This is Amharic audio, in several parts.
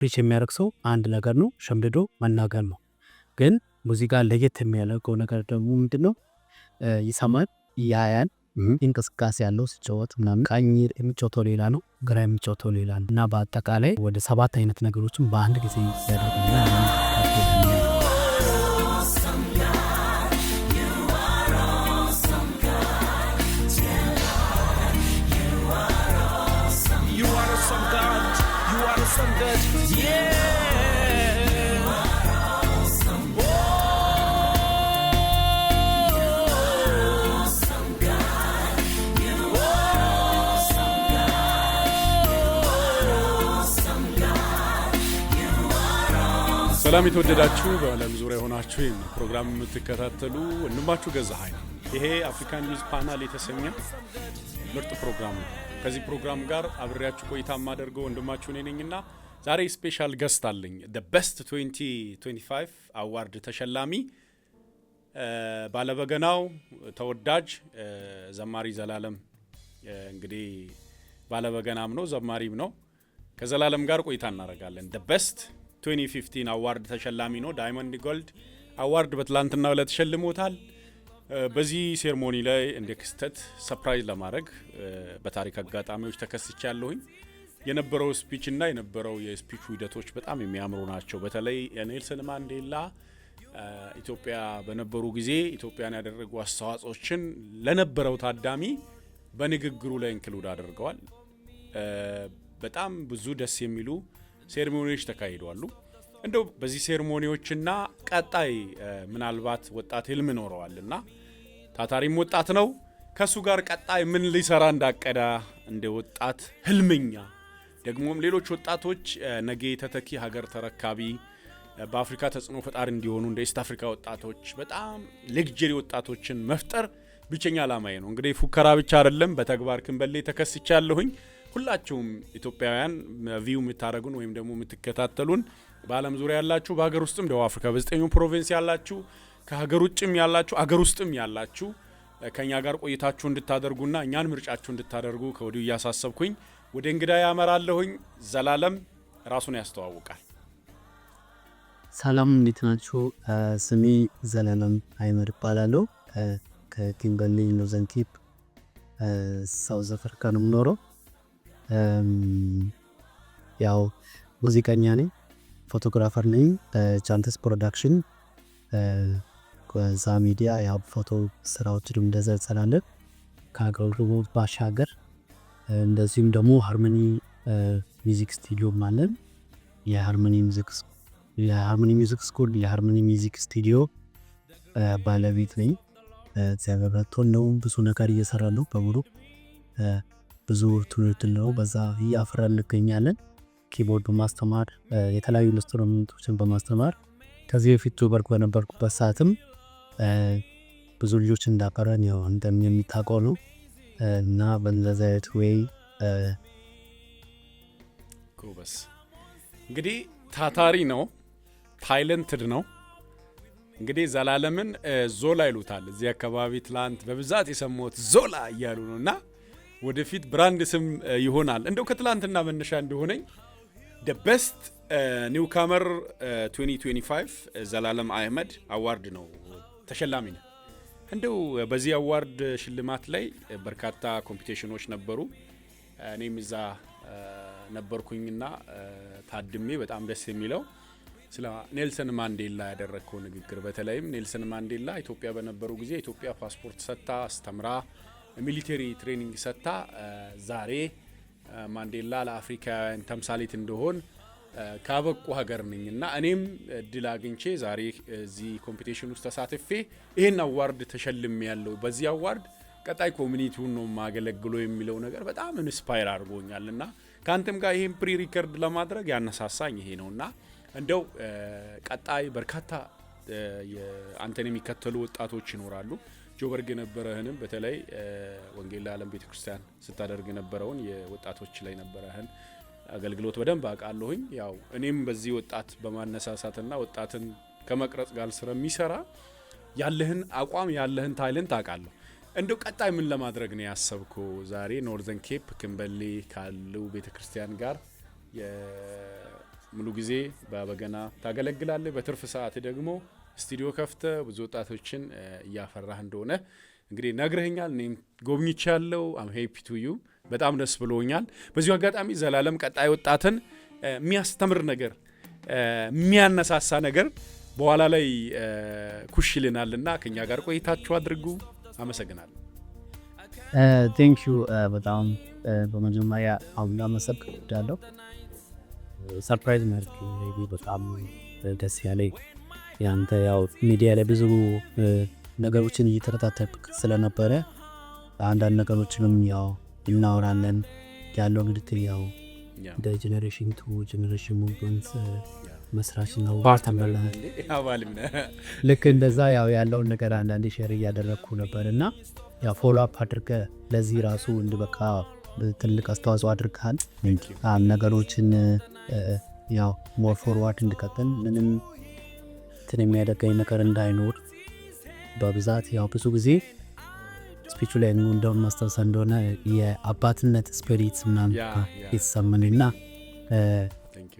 Preach የሚያደርግ ሰው አንድ ነገር ነው፣ ሸምድዶ መናገር ነው። ግን ሙዚቃ ለየት የሚያደርገው ነገር ደግሞ ምንድን ነው? ይሰማል፣ ያያል፣ እንቅስቃሴ ያለው ሲጫወት ምናምን ቀኝ የሚጫወተው ሌላ ነው፣ ግራ የሚጫወተው ሌላ ነው እና በአጠቃላይ ወደ ሰባት አይነት ነገሮችን በአንድ ጊዜ ያደርግና Awesome God, you are awesome God. You are awesome. You are awesome God. You are awesome God. Yeah. Awesome. Oh. Awesome God. You are awesome God. You are awesome God. You are awesome. ሰላም የተወደዳችሁ በዓለም ዙሪያ የሆናችሁ ይህን ፕሮግራም የምትከታተሉ፣ ወንድማችሁ ገዛኸኝ ነኝ። ይሄ African Youth Panel የተሰኘ ምርጥ ፕሮግራም ነው። ከዚህ ፕሮግራም ጋር አብሬያችሁ ቆይታ የማደርገው ወንድማችሁ እኔ ነኝና ዛሬ special guest አለኝ። The best 2025 award ተሸላሚ፣ ባለበገናው ተወዳጅ ዘማሪ ዘላለም፣ እንግዲህ ባለበገናም ነው ዘማሪም ነው። ከዘላለም ጋር ቆይታ እናደርጋለን። The best 2015 award ተሸላሚ ነው። Diamond Gold Award በትላንትናው ዕለት ተሸልሞታል። በዚህ ceremony ላይ እንደ ክስተት surprise ለማድረግ በታሪክ አጋጣሚዎች ተከስቻለሁኝ። የነበረው speech እና የነበረው የ speech ሂደቶች በጣም የሚያምሩ ናቸው። በተለይ የኔልሰን ማንዴላ ኢትዮጵያ በነበሩ ጊዜ ኢትዮጵያን ያደረጉ አስተዋጽኦችን ለነበረው ታዳሚ በንግግሩ ላይ include አድርገዋል። በጣም ብዙ ደስ የሚሉ ceremony ዎች ተካሂደዋሉ። እንደው በዚህ ceremony ዎችና ቀጣይ ምናልባት ወጣት ህልም ይኖረዋል እና ታታሪም ወጣት ነው። ከእሱ ጋር ቀጣይ ምን ሊሰራ እንዳቀደ፣ እንደ ወጣት ህልመኛ ደግሞም ሌሎች ወጣቶች ነገ ተተኪ ሀገር ተረካቢ፣ በአፍሪካ ተጽዕኖ ፈጣሪ እንዲሆኑ እንደ East Africa ወጣቶች በጣም luxury ወጣቶችን መፍጠር ብቸኛ ዓላማዬ ነው። እንግዲህ ፉከራ ብቻ አይደለም፣ በተግባር ኪምበርሊ ተከስቻለሁኝ። ሁላችሁም ኢትዮጵያውያን view የምታደርጉን ወይም ደግሞ የምትከታተሉን፣ በዓለም ዙሪያ ያላችሁ፣ በሀገር ውስጥም ደቡብ አፍሪካ በዘጠኙ province ያላችሁ፣ ከሀገር ውጭም ያላችሁ፣ አገር ውስጥም ያላችሁ ከእኛ ጋር ቆይታችሁ እንድታደርጉና እኛን ምርጫችሁ እንድታደርጉ ከወዲሁ እያሳሰብኩኝ ወደ እንግዳ ያመራለሁኝ። ዘላለም ራሱን ያስተዋውቃል። ሰላም፣ እንዴት ናችሁ? ስሜ ዘላለም አይመር እባላለሁ። ከኪምበርሊ Northern Cape South Africa ነው የምኖረው። ያው ሙዚቀኛ ነኝ፣ photographer ነኝ። ቻንተስ Production ከዛ ሚዲያ ያው ፎቶ ስራዎችንም እንደዛ እንሰራለን። ከአገልግሎት ባሻገር እንደዚሁም ደግሞ Harmony Music Studio ም አለን። የ Harmony Music School፣ የ Harmony Music Studio ባለቤት ነኝ። እግዚአብሔር ረድቶን ነው ብዙ ነገር እየሰራን ነው። በሙሉ ብዙ ትውልድ ነው በዛ እያፈራን እንገኛለን። Keyboard በማስተማር፣ የተለያዩ instrument ኦችን በማስተማር፣ ከዚህ በፊት ጆበርግ በነበርኩበት ሰዓትም ብዙ ልጆች እንዳፈራን ያው እንደሚታውቀው ነው እና በእንደዚህ አይነት way ጎበዝ። እንግዲህ ታታሪ ነው፣ talented ነው። እንግዲህ ዘላለምን ዞላ ይሉታል እዚህ አካባቢ። ትላንት በብዛት የሰማሁት ዞላ እያሉ ነው እና ወደፊት brand ስም ይሆናል። እንደው ከትላንትና መነሻ እንደሆነኝ the best newcomer 2025 ዘላለም አህመድ award ነው ተሸላሚ ነው። እንደው በዚህ award ሽልማት ላይ በርካታ competition ኖች ነበሩ። እኔም እዛ ነበርኩኝና ታድሜ በጣም ደስ የሚለው ስለ ኔልሰን ማንዴላ ያደረግከው ንግግር፣ በተለይም ኔልሰን ማንዴላ ኢትዮጵያ በነበሩ ጊዜ ኢትዮጵያ ፓስፖርት ሰጥታ፣ አስተምራ፣ military training ሰጥታ ዛሬ ማንዴላ ለአፍሪካውያን ተምሳሌት እንደሆን ካበቁ ሀገር ነኝ እና እኔም እድል አግኝቼ ዛሬ እዚህ competition ውስጥ ተሳትፌ ይህን award ተሸልሜያለሁ፣ በዚህ award ቀጣይ community ውን ነው የማገለግለው የሚለው ነገር በጣም inspire አድርጎኛል እና ከአንተም ጋር ይህን pre record ለማድረግ ያነሳሳኝ ይሄ ነው። እና እንደው ቀጣይ በርካታ አንተን የሚከተሉ ወጣቶች ይኖራሉ። ጆበርግ የነበረህንም በተለይ ወንጌል ለዓለም ቤተ ክርስቲያን ስታደርግ የነበረውን የወጣቶች ላይ ነበረህን አገልግሎት በደንብ አውቃለሁኝ። ያው እኔም በዚህ ወጣት በማነሳሳትና ወጣትን ከመቅረጽ ጋር ስለሚሰራ ያለህን አቋም፣ ያለህን talent አውቃለሁ። እንደው ቀጣይ ምን ለማድረግ ነው ያሰብከው? ዛሬ Northern Cape ኪምበርሊ ካሉ ቤተ ክርስቲያን ጋር ሙሉ ጊዜ በበገና ታገለግላለህ። በትርፍ ሰዓት ደግሞ ስቱዲዮ ከፍተህ ብዙ ወጣቶችን እያፈራህ እንደሆነ እንግዲህ ነግረኸኛል። እኔም ጎብኝቻለሁ። I'm happy to you፣ በጣም ደስ ብሎኛል። በዚሁ አጋጣሚ ዘላለም ቀጣይ ወጣትን የሚያስተምር ነገር፣ የሚያነሳሳ ነገር በኋላ ላይ ኩሽ ይልናልና ከኛ ጋር ቆይታችሁ አድርጉ። አመሰግናለሁ። Thank you በጣም። በመጀመሪያ አሁን ላመሰግን እወዳለሁ። Surprise መልክ በጣም ደስ ያለኝ ያንተ ያው ሚዲያ ላይ ብዙ ነገሮችን እየተከታተልክ ስለነበረ አንዳንድ ነገሮችንም ያው እናወራለን ያለው እንግዲህ ያው እንደ Generation to Generation Movement መስራች ነው። አባልም ነህ። ልክ እንደዛ ያው ያለውን ነገር አንዳንዴ share እያደረግኩ ነበር እና ያው follow up አድርገህ ለዚህ ራሱ እንድበቃ ትልቅ አስተዋጽኦ አድርገሃል። ነገሮችን ያው more forward እንድቀጥል ምንም እንትን የሚያደርገኝ ነገር እንዳይኖር በብዛት ያው ብዙ ጊዜ speech ኡ ላይ እንደውም ማስታወሳ እንደሆነ የአባትነት spirit ምናምን የተሰማኝ እና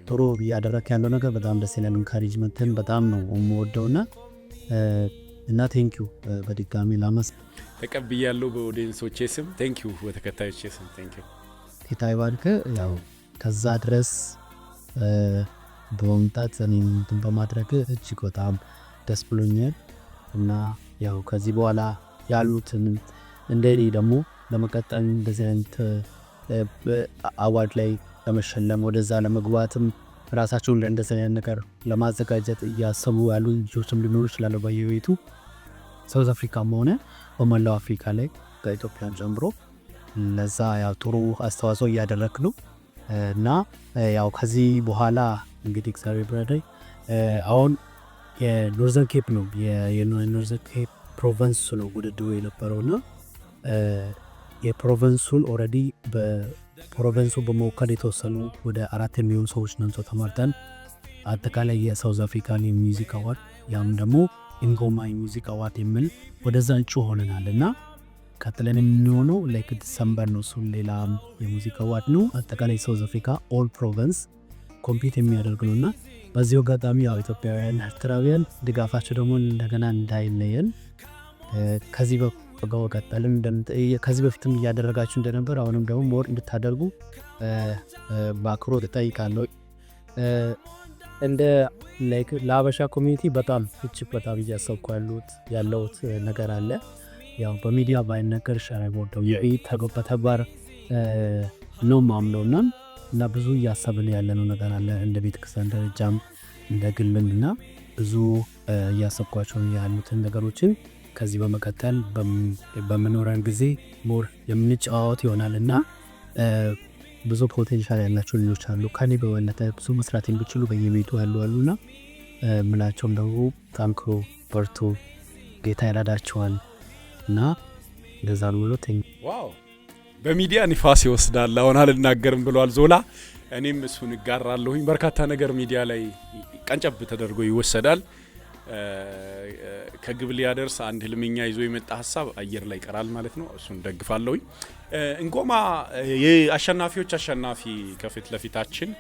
ጥሩ እያደረክ ያለው ነገር በጣም ደስ ይላል። Encouragement ን በጣም ነው የምወደው እና thank you በድጋሚ ላመስ ተቀብያለሁ። በ audience ኦቼ ስም thank you፣ በተከታዮቼ ስም thank you። ጌታ ይባርክ። ያው ከዛ ድረስ በመምጣት እኔን እንትን በማድረግ እጅግ በጣም ደስ ብሎኛል እና ያው ከዚህ በኋላ ያሉትን እንደ እኔ ደግሞ ለመቀጠል እንደዚህ አይነት award ላይ ለመሸለም ወደዛ ለመግባትም ራሳቸውን ለእንደዚህ አይነት ነገር ለማዘጋጀት እያሰቡ ያሉ ልጆችም ሊኖሩ ይችላሉ። በየቤቱ South Africa ም ሆነ በመላው አፍሪካ ላይ ከኢትዮጵያን ጨምሮ ለዛ ያው ጥሩ አስተዋጽኦ እያደረክ ነው እና ያው ከዚህ በኋላ እንግዲህ እግዚአብሔር ቢረዳኝ አሁን የ Northern Cape ነው፣ የ Northern Cape province ነው ውድድሩ የነበረው እና የ province ኡን already በ province ኡ በመወከል የተወሰኑ ወደ አራት የሚሆኑ ሰዎች ናቸው ተመርጠን አጠቃላይ የ South African የ music award ያም ደግሞ ኢንጎማ የ music award የሚል ወደዛ እጩ ሆነናል እና ቀጥለን የሚሆነው like December ነው። እሱም ሌላ የ music award ነው። አጠቃላይ South Africa all province compete የሚያደርግ ነው እና በዚሁ አጋጣሚ ያው ኢትዮጵያውያን፣ ኤርትራውያን ድጋፋቸው ደግሞ እንደገና እንዳይለየን ከዚህ በቀጠልም ከዚህ በፊትም እያደረጋችሁ እንደነበር አሁንም ደግሞ more እንድታደርጉ በአክብሮት እጠይቃለሁ። እንደ like ለሀበሻ community በጣም እጅግ በጣም እያሰብኩ ያለሁት ነገር አለ። ያው በሚዲያ ባይነገር ይሻላል። በተግባር ነው የማምነው እና ብዙ እያሰብን ያለነው ነገር አለ እንደ ቤተክርስቲያን ደረጃም እንደ ግልም እና ብዙ እያሰብኳቸው ያሉትን ነገሮችን ከዚህ በመቀጠል በምኖረን ጊዜ more የምንጨዋወት ይሆናል እና ብዙ potential ያላቸው ልጆች አሉ። ከኔ በበለጠ ብዙ መስራት የሚችሉ በየቤቱ ያሉ አሉና ምላቸውም ደግሞ ጠንክሮ በርቱ፣ ጌታ ይረዳቸዋል እና እንደዛ ነው ብሎ Wow፣ በሚዲያ ንፋስ ይወስዳል። አሁን አልናገርም ብሏል ዞላ። እኔም እሱን እጋራለሁኝ። በርካታ ነገር ሚዲያ ላይ ቀንጨብ ተደርጎ ይወሰዳል። ከግብ ሊያደርስ አንድ ህልመኛ ይዞ የመጣ ሀሳብ አየር ላይ ይቀራል ማለት ነው። እሱን ደግፋለሁኝ። እንጎማ የአሸናፊዎች አሸናፊ ከፊት ለፊታችን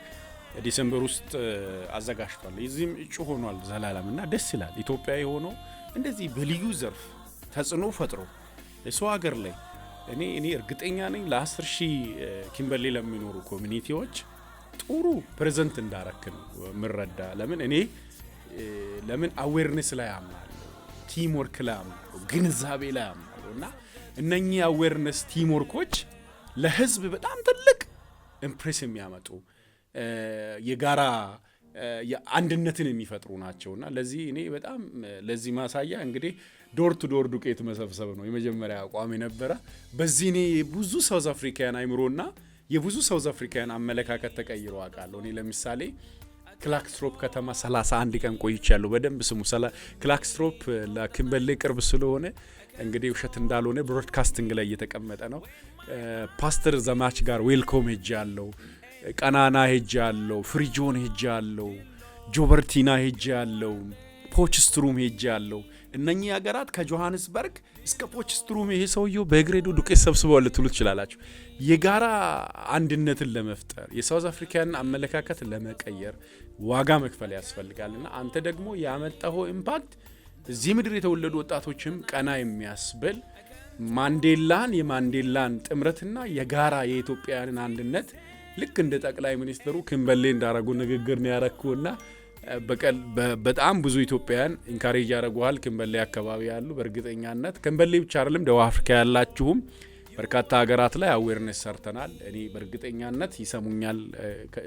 December ውስጥ አዘጋጅቷል። የዚህም እጩ ሆኗል ዘላለም እና ደስ ይላል። ኢትዮጵያዊ ሆኖ እንደዚህ በልዩ ዘርፍ ተጽዕኖ ፈጥሮ ሰው ሀገር ላይ እኔ እርግጠኛ ነኝ ለ10,000 ኪምበርሊ ለሚኖሩ community ዎች ጥሩ present እንዳረክ ነው የምረዳ። ለምን እኔ ለምን awareness ላይ አምናለሁ፣ teamwork ላይ አምናለሁ፣ ግንዛቤ ላይ አምናለሁ እና እነኚህ awareness teamwork ኦች ለህዝብ በጣም ትልቅ impress የሚያመጡ የጋራ አንድነትን የሚፈጥሩ ናቸው እና ለዚህ እኔ በጣም ለዚህ ማሳያ እንግዲህ door to door ዱቄት መሰብሰብ ነው የመጀመሪያ አቋም የነበረ። በዚህ እኔ የብዙ South African አይምሮና የብዙ South African አመለካከት ተቀይሮ አውቃለሁ። እኔ ለምሳሌ ክላክስትሮፕ ከተማ 31 ቀን ቆይቻለሁ። በደንብ ስሙ። ክላክስትሮፕ ለኪምበርሊ ቅርብ ስለሆነ እንግዲህ ውሸት እንዳልሆነ broadcasting ላይ እየተቀመጠ ነው። ፓስተር ዘማች ጋር ዌልኮም ሄጃለሁ። ቀናና ሄጃለሁ። ፍሪጆን ሄጃለሁ። ጆበርቲና ሄጃለሁ። ፖርት ፖችስትሩም ሄጄ ያለው እነኚህ ሀገራት ከጆሃንስበርግ እስከ ፖችስትሩም ይሄ ሰውየው በእግር ሄዶ ዱቄት ሰብስበዋል ልትሉ ትችላላችሁ። የጋራ አንድነትን ለመፍጠር፣ የ South African አመለካከት ለመቀየር ዋጋ መክፈል ያስፈልጋል። እና አንተ ደግሞ ያመጣኸው impact እዚህ ምድር የተወለዱ ወጣቶችም ቀና የሚያስብል፣ ማንዴላን የማንዴላን ጥምረትና የጋራ የኢትዮጵያውያንን አንድነት ልክ እንደ ጠቅላይ ሚኒስትሩ ክምበሌ እንዳረጉ ንግግር ነው ያረኩና በጣም ብዙ ኢትዮጵያውያን encourage ያደረጉሃል። ክምበሌ አካባቢ ያሉ፣ በእርግጠኛነት ክምበሌ ብቻ አይደለም፣ ደቡብ አፍሪካ ያላችሁም በርካታ ሀገራት ላይ awareness ሰርተናል። እኔ በእርግጠኛነት ይሰሙኛል።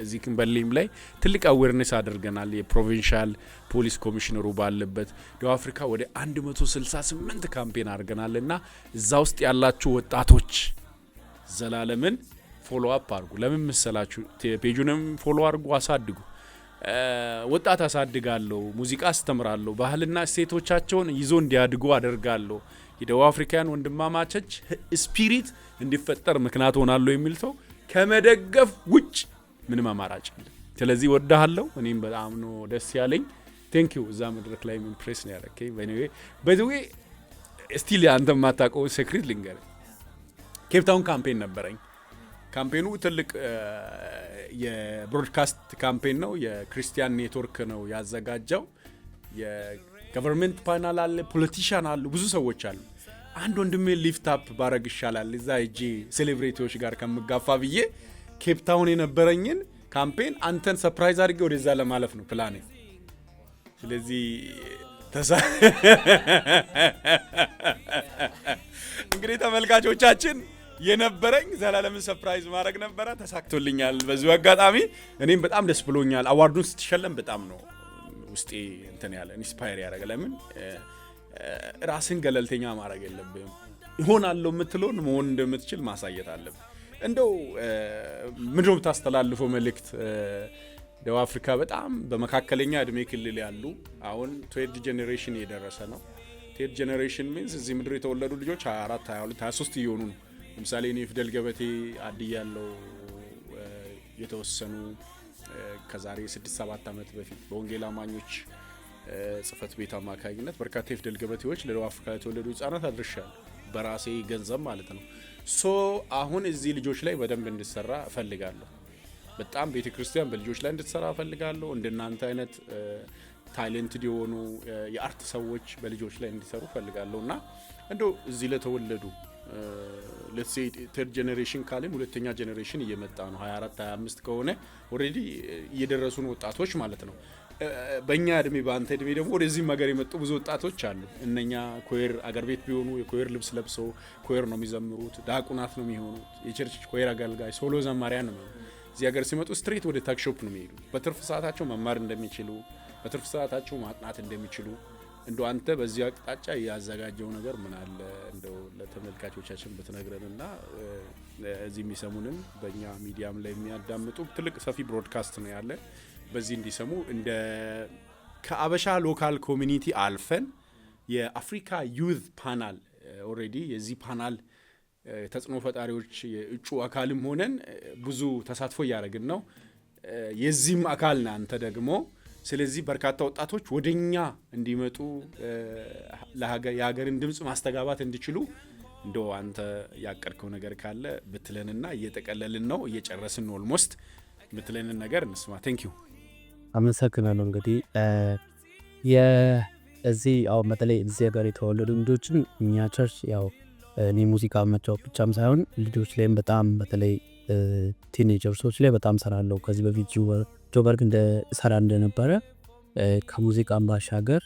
እዚህ ክምበሌም ላይ ትልቅ awareness አድርገናል። የ provincial police ኮሚሽነሩ ባለበት ደቡብ አፍሪካ ወደ 168 campaign አድርገናል እና እዛ ውስጥ ያላችሁ ወጣቶች ዘላለምን follow up አድርጉ። ለምን መሰላችሁ? Page ኡንም follow አድርጉ፣ አሳድጉ። ወጣት አሳድጋለሁ፣ ሙዚቃ አስተምራለሁ፣ ባህልና እሴቶቻቸውን ይዞ እንዲያድጉ አደርጋለሁ፣ የደቡብ አፍሪካውያን ወንድማማቾች spirit እንዲፈጠር ምክንያት ሆናለሁ የሚል ሰው ከመደገፍ ውጭ ምንም አማራጭ የለም። ስለዚህ ወዳሃለሁ። እኔም በጣም ነው ደስ ያለኝ። Thank you። እዛ መድረክ ላይ impress ነው ያደረከኝ። By the way, still አንተ የማታውቀው secret ልንገርህ። ኬፕታውን campaign ነበረኝ። Campaign ኑ ትልቅ የ broadcast campaign ነው። የ Christian network ነው ያዘጋጀው። የ government panel አለ፣ politician አሉ፣ ብዙ ሰዎች አሉ። አንድ ወንድሜ lift up ባረግ ይሻላል እዛ ሄጄ celebrity ዎች ጋር ከምጋፋ ብዬ ኬፕታውን የነበረኝን campaign አንተን surprise አድርጌ ወደዛ ለማለፍ ነው ፕላኔ። ስለዚህ እንግዲህ ተመልካቾቻችን፣ የነበረኝ ዘላለምን surprise ማድረግ ነበረ፣ ተሳክቶልኛል። በዚሁ አጋጣሚ እኔም በጣም ደስ ብሎኛል። Award ኡን ስትሸለም በጣም ነው ውስጤ እንትን ያለ፣ inspire ያደረገ። ለምን ራስን ገለልተኛ ማድረግ የለብህም። እሆናለሁ የምትለውን መሆን እንደምትችል ማሳየት አለብህ። እንደው ምንድነው የምታስተላልፈው መልእክት? ደቡብ አፍሪካ በጣም በመካከለኛ እድሜ ክልል ያሉ፣ አሁን third generation እየደረሰ ነው። Third generation means እዚህ ምድር የተወለዱ ልጆች 24፣ 22፣ 23 እየሆኑ ነው። ለምሳሌ እኔ ፊደል ገበቴ አድያለው፣ የተወሰኑ ከዛሬ 6 7 ዓመት በፊት በወንጌል አማኞች ጽህፈት ቤት አማካኝነት በርካታ የፊደል ገበቴዎች ለደቡብ አፍሪካ የተወለዱ ህጻናት አድርሻለሁ። በራሴ ገንዘብ ማለት ነው። So አሁን እዚህ ልጆች ላይ በደንብ እንዲሰራ እፈልጋለሁ። በጣም ቤተ ክርስቲያን በልጆች ላይ እንድትሰራ እፈልጋለሁ። እንደናንተ አይነት talented የሆኑ የ art ሰዎች በልጆች ላይ እንዲሰሩ እፈልጋለሁ። እና እንደው እዚህ ለተወለዱ፣ let's say third generation ካልን ሁለተኛ generation እየመጣ ነው። 24፣ 25 ከሆነ already እየደረሱ ነው ወጣቶች ማለት ነው። በእኛ እድሜ፣ በአንተ እድሜ ደግሞ ወደዚህም ሀገር የመጡ ብዙ ወጣቶች አሉ። እነኛ choir አገር ቤት ቢሆኑ የ choir ልብስ ለብሰው choir ነው የሚዘምሩት፣ ዲያቆናት ነው የሚሆኑት፣ የ church choir አገልጋይ፣ solo ዘማሪያን ነው የሚሆኑት። እዚህ ሀገር ሲመጡ straight ወደ tuck shop ነው የሚሄዱ። በትርፍ ሰዓታቸው መማር እንደሚችሉ፣ በትርፍ ሰዓታቸው ማጥናት እንደሚችሉ እንደው አንተ በዚህ አቅጣጫ ያዘጋጀኸው ነገር ምን አለ? እንደው ለተመልካቾቻችን ብትነግረንና እዚህ የሚሰሙንም በእኛ ሚዲያም ላይ የሚያዳምጡ፣ ትልቅ ሰፊ broadcast ነው ያለ፣ በዚህ እንዲሰሙ፣ እንደ ከአበሻ local community አልፈን የአፍሪካ youth panel already የዚህ ፓናል ተጽዕኖ ፈጣሪዎች የእጩ አካልም ሆነን ብዙ ተሳትፎ እያደረግን ነው። የዚህም አካል ነህ አንተ ደግሞ። ስለዚህ በርካታ ወጣቶች ወደኛ እንዲመጡ፣ የሀገርን ድምፅ ማስተጋባት እንዲችሉ እንደው አንተ ያቀድከው ነገር ካለ ብትለንና እየጠቀለልን ነው፣ እየጨረስን ነው almost፣ ምትለንን ነገር እንስማ። Thank you። አመሰግናለሁ። እንግዲህ እዚህ አሁን በተለይ እዚህ ሀገር የተወለዱ ልጆችን እኛ church ያው እኔ ሙዚቃ መጫወት ብቻም ሳይሆን ልጆች ላይም በጣም፣ በተለይ teenagers ኦች ላይ በጣም ሰራለሁ። ከዚህ በፊት ጆበርግ እንደ ሰራ እንደነበረ ከሙዚቃም ባሻገር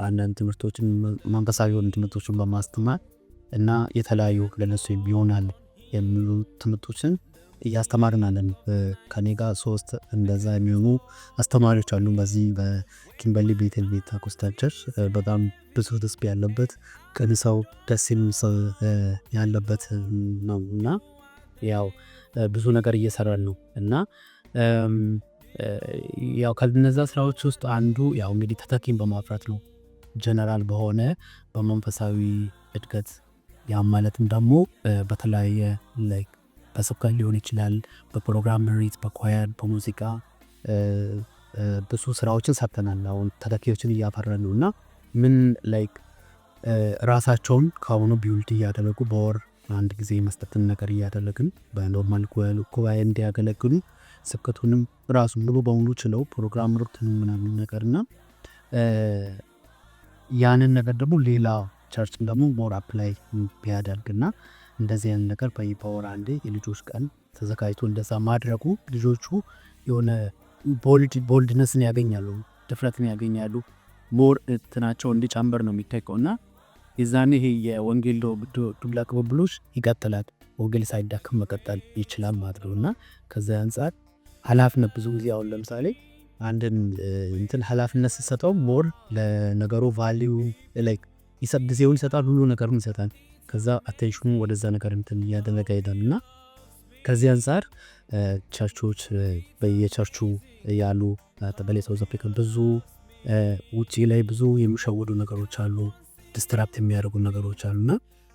አንዳንድ ትምህርቶችን፣ መንፈሳዊ የሆኑ ትምህርቶችን በማስተማር እና የተለያዩ ለነሱ ይሆናል የሚሉ ትምህርቶችን እያስተማርን አለን። ከኔ ጋር ሶስት እንደዛ የሚሆኑ አስተማሪዎች አሉ። በዚህ በኪምበርሊ ቤቴል Pentecostal church በጣም ብዙ ህዝብ ያለበት፣ ቅን ሰው፣ ደስ የሚል ሰው ያለበት ነው። እና ያው ብዙ ነገር እየሰራን ነው። እና ያው ከነዛ ስራዎች ውስጥ አንዱ ያው እንግዲህ ተተኪን በማፍራት ነው። ጀነራል በሆነ በመንፈሳዊ እድገት፣ ያም ማለትም ደግሞ በተለያየ like በስብከት ሊሆን ይችላል፣ በፕሮግራም መሪት፣ በ choir፣ በሙዚቃ። ብዙ ስራዎችን ሰርተናል። አሁን ተተኪዎችን እያፈራን ነው። እና ምን like ራሳቸውን ከአሁኑ build እያደረጉ በወር አንድ ጊዜ መስጠትን ነገር እያደረግን በ normal ጉባኤ እንዲያገለግሉ፣ ስብከቱንም ራሱ ሙሉ በሙሉ ችለው ፕሮግራም ሩትንም ምናምን ነገር እና ያንን ነገር ደግሞ ሌላ church ም ደግሞ more apply ቢያደርግና እንደዚህ አይነት ነገር በወር አንዴ የልጆች ቀን ተዘጋጅቶ እንደዛ ማድረጉ ልጆቹ የሆነ boldness ን ያገኛሉ፣ ድፍረትን ያገኛሉ። More እንትናቸው እንዲጨምር ነው የሚታየው እና የዛኔ ይሄ የወንጌል ዱላ ቅብብሎች ይቀጥላል። ወንጌል ሳይዳክም መቀጠል ይችላል ማለት ነው። እና ከዛ አንጻር ኃላፊነት ብዙ ጊዜ አሁን ለምሳሌ አንድን እንትን ኃላፊነት ስትሰጠው more ለነገሩ value like ጊዜውን ይሰጣል፣ ሁሉ ነገሩን ይሰጣል። ከዛ attention ኑ ወደዛ ነገር እንትን እያደረገ ይሄዳል። እና ከዚህ አንጻር church ኦች፣ በየ church ኡ ያሉ፣ በተለይ South Africa ብዙ ውጪ ላይ ብዙ የሚሸውዱ ነገሮች አሉ፣ distract የሚያደርጉ ነገሮች አሉ። እና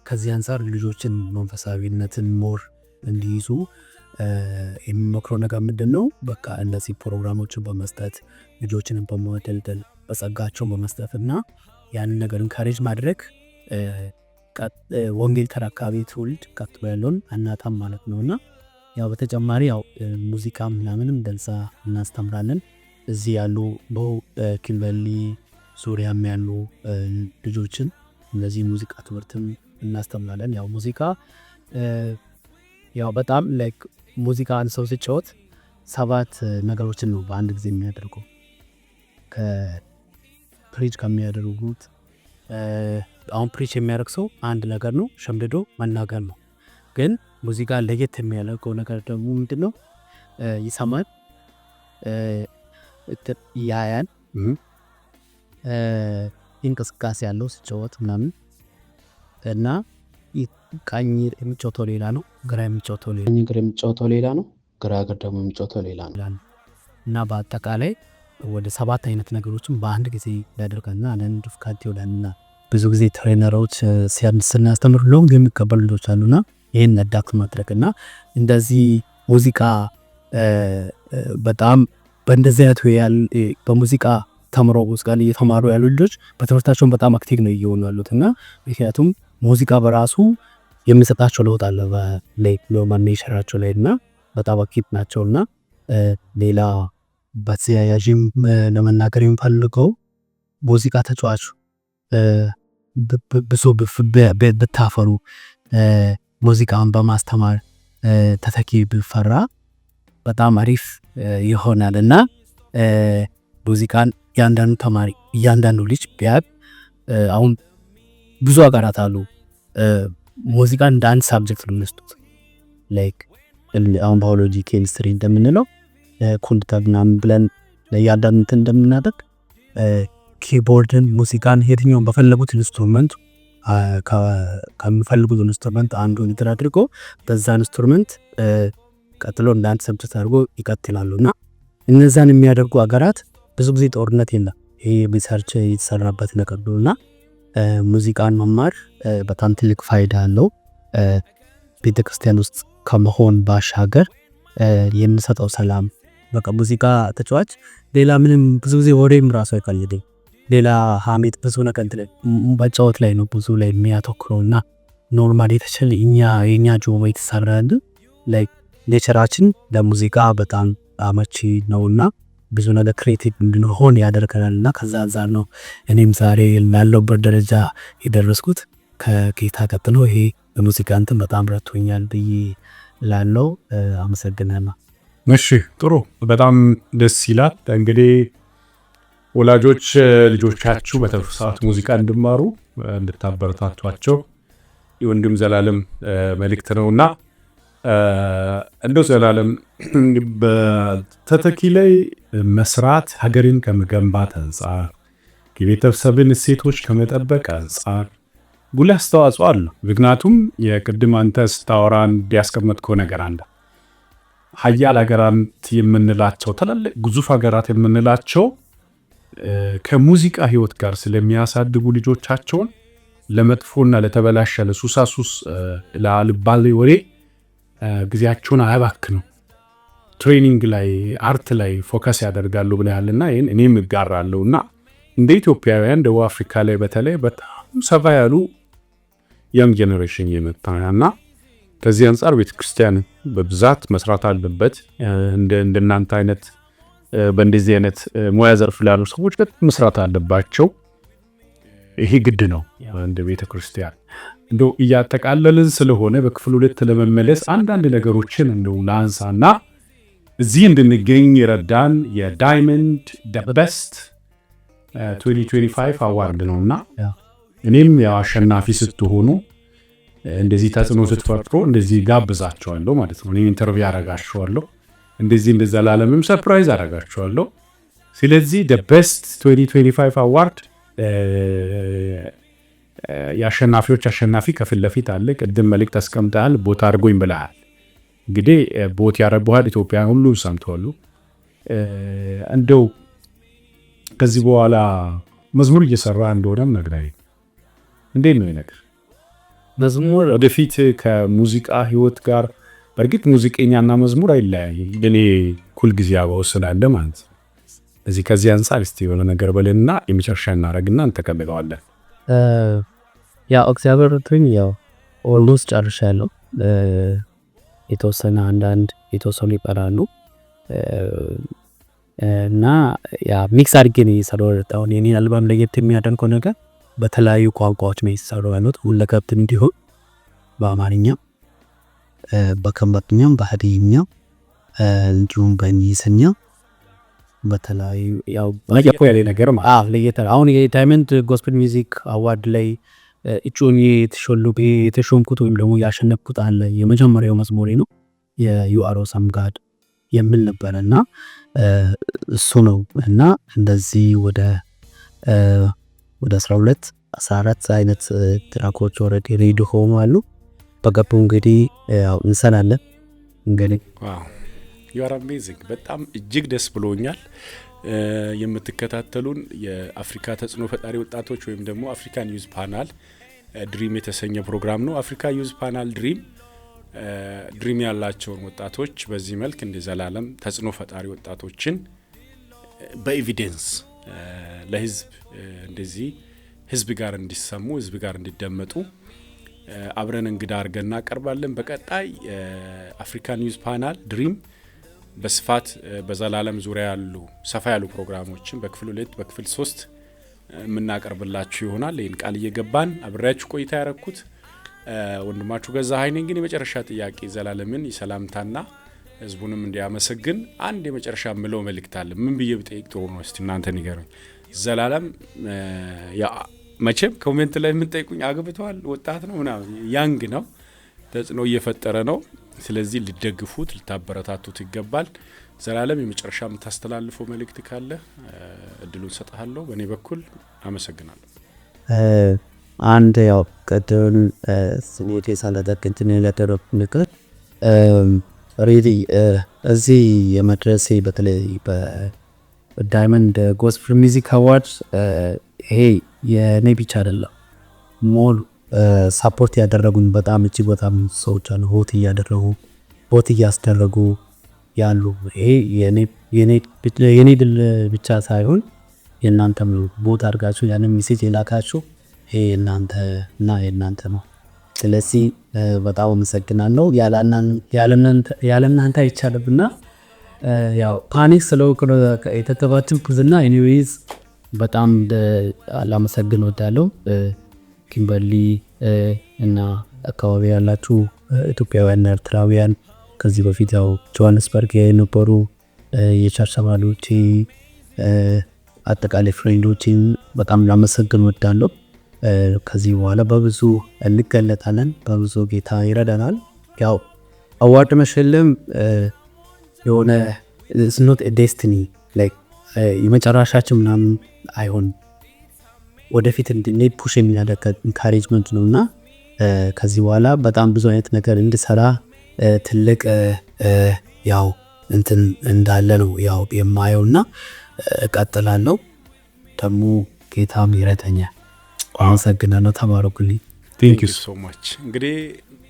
ከዚህ አንጻር ልጆችን መንፈሳዊነትን more እንዲይዙ የሚመክረው ነገር ምንድን ነው? በቃ እነዚህ ፕሮግራሞችን በመስጠት፣ ልጆችንም በመደልደል፣ በጸጋቸው በመስጠት እና ያንን ነገር encourage ማድረግ ወንጌል ተረካቢ ትውልድ ቀጥሎ ያለውን አናጣም ማለት ነው። እና ያው በተጨማሪ ያው ሙዚቃ ምናምንም እንደዛ እናስተምራለን። እዚህ ያሉ በኪምበርሊ ዙሪያም ያሉ ልጆችን እነዚህ ሙዚቃ ትምህርትም እናስተምራለን። ያው ሙዚቃ ያው በጣም like ሙዚቃ አንድ ሰው ሲጫወት ሰባት ነገሮችን ነው በአንድ ጊዜ የሚያደርገው። ከ preach ከሚያደርጉት፣ አሁን preach የሚያደርግ ሰው አንድ ነገር ነው፣ ሸምድዶ መናገር ነው። ግን ሙዚቃ ለየት የሚያደርገው ነገር ደግሞ ምንድነው? ይሰማል፣ ያያል፣ እንቅስቃሴ ያለው ሲጫወት ምናምን እና ቀኝ የሚጫወተው ሌላ ነው፣ ግራ የሚጫወተው ሌላ ቀኝ እግር የሚጫወተው ሌላ ነው፣ ግራ እግር ደግሞ የሚጫወተው ሌላ ነው። እና በአጠቃላይ ወደ ሰባት አይነት ነገሮችን በአንድ ጊዜ ያደርጋልና አንዳንድ difficulty ይሆናልና ብዙ ጊዜ trainer ኦች ስናስተምር long የሚቀበሉ ልጆች አሉና ይህን adapt ማድረግ እና እንደዚህ ሙዚቃ በጣም በእንደዚህ አይነት በሙዚቃ ተምረው ሙዚቃ እየተማሩ ያሉ ልጆች በትምህርታቸውን በጣም active ነው እየሆኑ ያሉት። እና ምክንያቱም ሙዚቃ በራሱ የሚሰጣቸው ለውጥ አለ በ nature ኣቸው ላይ እና በጣም active ናቸው። እና ሌላ በተያያዥም ለመናገር የምፈልገው ሙዚቃ ተጫዋች ብዙ ብታፈሩ፣ ሙዚቃውን በማስተማር ተተኪ ቢፈራ በጣም አሪፍ ይሆናል። እና ሙዚቃን እያንዳንዱ ተማሪ፣ እያንዳንዱ ልጅ ቢያቅ፣ አሁን ብዙ ሀገራት አሉ ሙዚቃን እንደ አንድ subject ነው የሚወስዱት። Like አሁን ባዮሎጂ፣ ኬሚስትሪ እንደምንለው፣ ኮምፒውተር ምናምን ብለን ለእያንዳንዱ እንትን እንደምናደርግ keyboard ን፣ ሙዚቃን የትኛውን በፈለጉት instrument፣ ከሚፈልጉት instrument አንዱን እንትን አድርጎ በዛ instrument ቀጥሎ እንደ አንድ subject አድርጎ ይቀጥላሉ። እና እነዛን የሚያደርጉ ሀገራት ብዙ ጊዜ ጦርነት የለም። ይሄ research የተሰራበት ነገር ነው። እና ሙዚቃን መማር በጣም ትልቅ ፋይዳ አለው። ቤተክርስቲያን ውስጥ ከመሆን ባሻገር የሚሰጠው ሰላም፣ በቃ ሙዚቃ ተጫዋች ሌላ ምንም ብዙ ጊዜ ወሬም ራሱ አይፈልግም። ሌላ ሀሜት ብዙ ነገር እንትን መጫወት ላይ ነው ብዙ ላይ የሚያተኩረው። እና normal የተቻለ እኛ የኛ ጆሮ የተሰራልን like nature ኣችን ለሙዚቃ በጣም አመቺ ነውና ብዙ ነገር creative እንድንሆን ያደርገናል። እና ከዛ አንፃር ነው እኔም ዛሬ ላለሁበት ደረጃ የደረስኩት። ከጌታ ቀጥሎ ይሄ በሙዚቃ እንትን በጣም ረድቶኛል ብዬ እላለሁ። አመሰግናለሁ። እሺ፣ ጥሩ፣ በጣም ደስ ይላል። እንግዲህ ወላጆች ልጆቻችሁ በትርፍ ሰዓት ሙዚቃ እንዲማሩ እንድታበረታቷቸው የወንድም ዘላለም መልእክት ነውና እንደው ዘላለም፣ በተተኪ ላይ መስራት ሀገርን ከመገንባት አንጻር፣ የቤተሰብን እሴቶች ከመጠበቅ አንጻር ጉልህ አስተዋጽኦ አለው። ምክንያቱም የቅድም አንተ ስታወራ እንዲያስቀመጥከው ነገር አለ። ሀያል ሀገራት የምንላቸው፣ ትላልቅ ግዙፍ ሀገራት የምንላቸው ከሙዚቃ ህይወት ጋር ስለሚያሳድጉ ልጆቻቸውን ለመጥፎና ለተበላሸ፣ ለሱሳሱስ፣ ለአልባሌ ወሬ ጊዜያቸውን አያባክኑም። Training ላይ፣ art ላይ focus ያደርጋሉ ብለሃልና ይህን እኔም እጋራለሁ። እና እንደ ኢትዮጵያውያን ደቡብ አፍሪካ ላይ በተለይ በጣም ሰፋ ያሉ young generation እየመጣ እና ከዚህ አንጻር ቤተክርስቲያን በብዛት መስራት አለበት። እንደናንተ አይነት በእንደዚህ አይነት ሙያ ዘርፍ ላሉ ሰዎች በጣም መስራት አለባቸው። ይሄ ግድ ነው እንደ ቤተክርስቲያን። እንደው እያጠቃለልን ስለሆነ በክፍል ሁለት ለመመለስ አንዳንድ ነገሮችን እንደው ላንሳና እዚህ እንድንገኝ የረዳን የ Diamond The Best 2025 award ነውና እኔም ያው አሸናፊ ስትሆኑ፣ እንደዚህ ተጽዕኖ ስትፈጥሩ እንደዚህ ጋብዛቸዋለሁ ማለት ነው። እኔም interview አረጋቸዋለሁ። እንደዚህ እንደ ዘላለምም surprise አረጋቸዋለሁ። ስለዚህ The Best 2025 award የአሸናፊዎች አሸናፊ ከፊት ለፊት አለ። ቅድም መልእክት አስቀምጠሃል፣ vote አድርጎኝ ብለሃል። እንግዲህ vote ያረጉሃል፣ ኢትዮጵያ ሁሉ ሰምተዋሉ። እንደው ከዚህ በኋላ መዝሙር እየሰራ እንደሆነም ነግረኸኝ፣ እንዴት ነው ነገር? መዝሙር ወደፊት ከሙዚቃ ህይወት ጋር፣ በእርግጥ ሙዚቀኛና መዝሙር አይለያይም፣ እኔ ሁል ጊዜ አበው ስላለ ማለት ነው። እዚህ ከዚህ አንጻር እስቲ የሆነ ነገር በልና የመጨረሻ እናደርግና እንጠቀልለዋለን። ያው እግዚአብሔር ረድቶኝ ያው almost ጨርሻለሁ። የተወሰነ አንዳንድ የተወሰኑ ይቀራሉ እና ያ mix አድርጌ ነው እየሰራሁ። አሁን የኔን አልበም ለየት የሚያደርገው ነገር በተለያዩ ቋንቋዎች ነው የተሰሩ ያሉት። ሁለገብ እንዲሆን በአማርኛ፣ በከምባትኛም፣ በሀዲይኛ፣ እንዲሁም በእንግሊዝኛ በተለያዩ ያው ለየት ያለ ነገር ማለት አዎ፣ ለየት። አሁን የ Diamond Gospel Music Award ላይ እጩ ሆኜ የተሾምኩት ወይም ደግሞ ያሸነፍኩት አለ፣ የመጀመሪያው መዝሙሬ ነው፣ የ "You Are Awesome God" የሚል ነበረ እና እሱ ነው። እና እንደዚህ ወደ 12 14 አይነት track ኦች already ready ሆኖ አሉ። በገቡ እንግዲህ ያው እንሰራለን እንግዲህ። Wow, you are amazing። በጣም እጅግ ደስ ብሎኛል። የምትከታተሉን የአፍሪካ ተጽዕኖ ፈጣሪ ወጣቶች ወይም ደግሞ African Youth Panel Dream የተሰኘ ፕሮግራም ነው። Africa Youth Panel Dream dream ያላቸውን ወጣቶች በዚህ መልክ እንደ ዘላለም ተጽዕኖ ፈጣሪ ወጣቶችን በ evidence ለህዝብ እንደዚህ ህዝብ ጋር እንዲሰሙ፣ ህዝብ ጋር እንዲደመጡ አብረን እንግዳ አድርገን እናቀርባለን። በቀጣይ African Youth Panel Dream በስፋት በዘላለም ዙሪያ ያሉ ሰፋ ያሉ ፕሮግራሞችን በክፍል ሁለት፣ በክፍል ሶስት የምናቀርብላችሁ ይሆናል። ይህን ቃል እየገባን አብሬያችሁ ቆይታ ያረኩት ወንድማችሁ ገዛኸኝ ነኝ። ግን የመጨረሻ ጥያቄ ዘላለምን የሰላምታና ህዝቡንም እንዲያመሰግን አንድ የመጨረሻ ምለው መልእክት አለ። ምን ብዬ ብጠይቅ ጥሩ ነው? እስቲ እናንተ ንገሩኝ። ዘላለም መቼም comment ላይ የምንጠይቁኝ አግብተዋል፣ ወጣት ነው ምናምን፣ young ነው፣ ተጽዕኖ እየፈጠረ ነው። ስለዚህ ልትደግፉት፣ ልታበረታቱት ይገባል። ዘላለም፣ የመጨረሻ የምታስተላልፈው መልእክት ካለ እድሉን ሰጥሃለሁ። በእኔ በኩል አመሰግናለሁ። አንድ ያው ቅድም ስሜቴ ሳላደርግ እንትን ያደረኩት ነገር really እዚህ የመድረሴ በተለይ በ Diamond Gospel Music Award ይሄ የእኔ ብቻ አይደለም። More support ያደረጉኝ በጣም እጅግ በጣም ሰዎች አሉ። Vote እያደረጉ፣ vote እያስደረጉ ያሉ። ይሄ የኔ ድል ብቻ ሳይሆን የእናንተም ነው። Vote አድርጋችሁ ያንን message የላካችሁ ይሄ የእናንተ እና የእናንተ ነው። ስለዚህ በጣም አመሰግናለሁ። ያለ እናንተ አይቻልምና ያው panic ስለሆንኩ ነው የተተባተብኩትና anyways በጣም ላመሰግን እወዳለሁ። ኪምበርሊ እና አካባቢ ያላችሁ ኢትዮጵያውያን፣ ኤርትራውያን፣ ከዚህ በፊት ያው ጆሃንስበርግ የነበሩ የ church አባሎቼ፣ አጠቃላይ friend ኦቼን በጣም ላመሰግን እወዳለሁ። ከዚህ በኋላ በብዙ እንገለጣለን፣ በብዙ ጌታ ይረዳናል። ያው award መሸለም የሆነ not destiny፣ like የመጨረሻችን ምናምን አይሆንም። ወደፊት እንድንሄድ push የሚያደርግ encouragement ነው እና ከዚህ በኋላ በጣም ብዙ አይነት ነገር እንድሰራ ትልቅ ያው እንትን እንዳለ ነው ያው የማየው እና እቀጥላለሁ። ደግሞ ጌታም ይረዳኛል። አመሰግናለሁ። ተባረኩልኝ። Thank you so much። እንግዲህ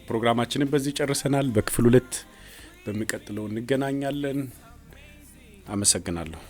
ፕሮግራማችንን በዚህ ጨርሰናል። በክፍል ሁለት በሚቀጥለው እንገናኛለን። አመሰግናለሁ።